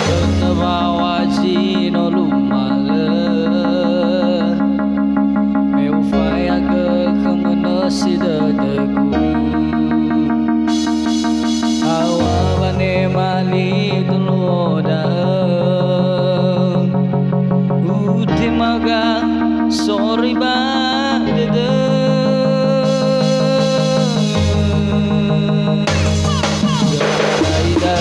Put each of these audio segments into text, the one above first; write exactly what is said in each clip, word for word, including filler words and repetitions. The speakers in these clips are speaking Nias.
Khöna wawa zi no lumalö, me ufaeagö khömö nösi dödögu. Aŵa wanema li duluo da'ö, utemaga soroi ba dödö. Ya'ia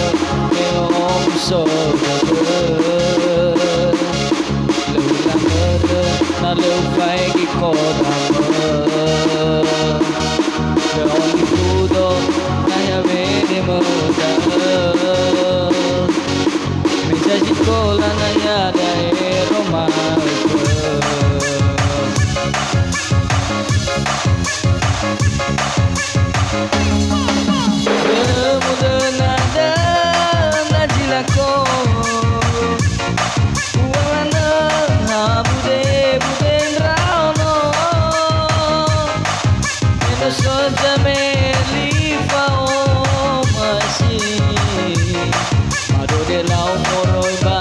me omso dödö. Lö ulanödö na lö ufaigi kodamö. Lö olifudo na ya'e wene möda'ö. Me zazi tola na ya'e da'e romaögö. Lö mudöna-döna zi lako. Uŵa'ö ha bude-bude ndraono. Me no so zameli fa'omasi. Mado delau moroi ba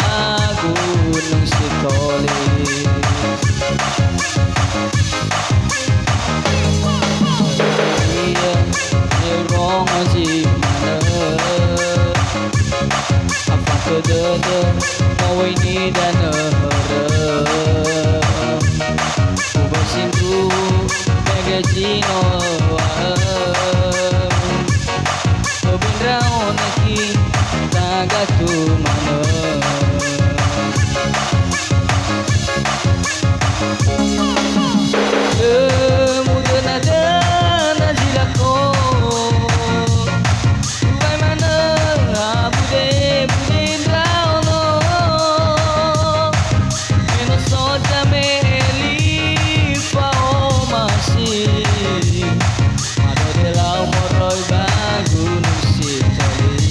Gunung Sitoli. Ia, ia rongo zi manö. Afakhö dödö, mowöi nidanö hörö. Uba sindruhu, mege zi no öŵa'ö. Obi ndraono ki tagatu manö. Lö mudöna-döna zi lako. Uŵa'ö manö ha bude-bude ndraono. Me no so zameli fa'omasi. Mado delau moroi ba Gunung Sitoli.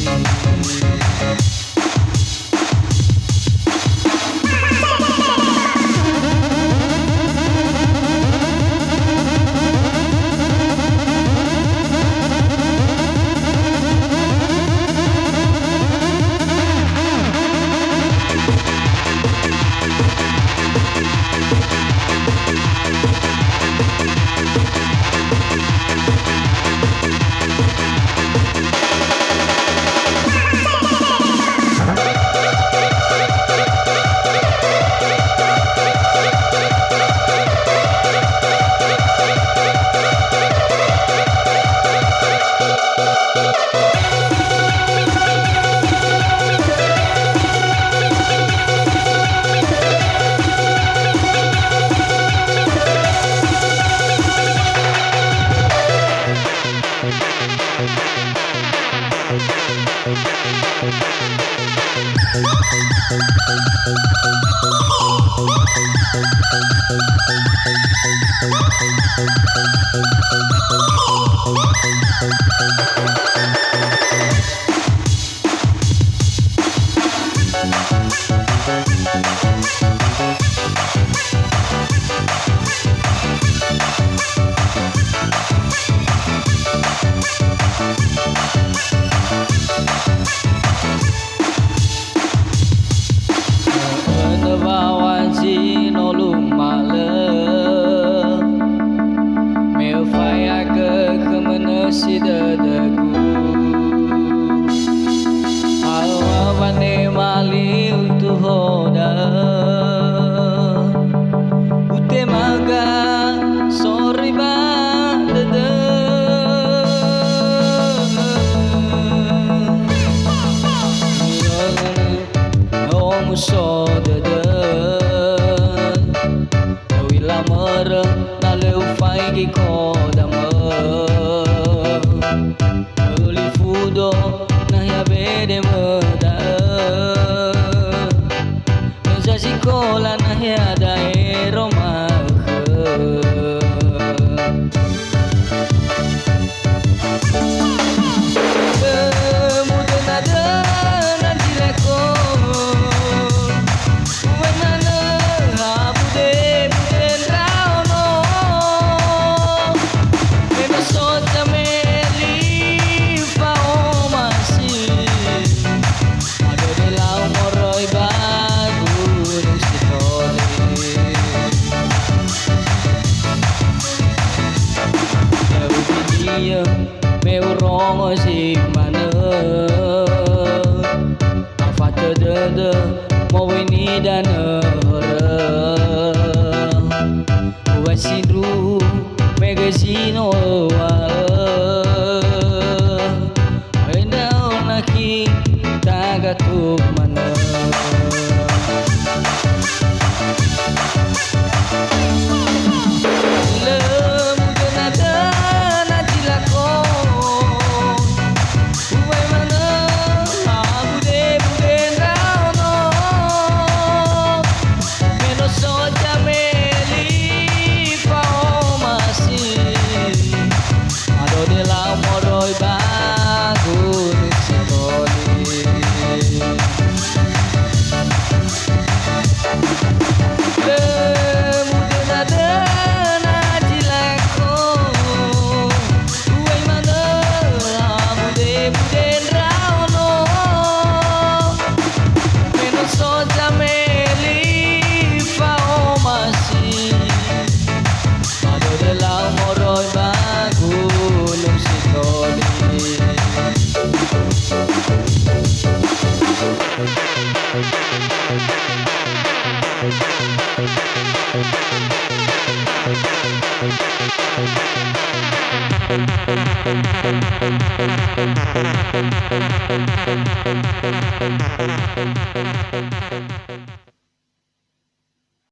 So dödö, no u'ila mörö na lö ufaigi kodamö. Öli fudo nahia bedemö da'ö. Heza zikola nahia da'e roma'ökhö. Lö mudöna-döna zi lako. Uŵa'ö manö ha bude-bude ndraono. Me no so zameli fa'omasi. Madödö lau moroi ba Gunung Sitoli. Ya'ugö niö me urongo zi manö. Afatö dödö mowöi nidanö hörö. Uŵa'ö sindruhu me göi zi no öŵa'ö. Endaona khita gatuk manö. Lö mudöna-döna zi lako. Uŵa'ö manö ha bude-bude ndraono. Me no so zameli fa'omasi. Madödö lau moroi ba Gunung Sitoli. Lö mudöna-döna zi lako. Uŵa'ö manö ha bude-bude ndraono. Me no so zameli fa'omasi. Madödö lau moroi ba Gunung Sitoli.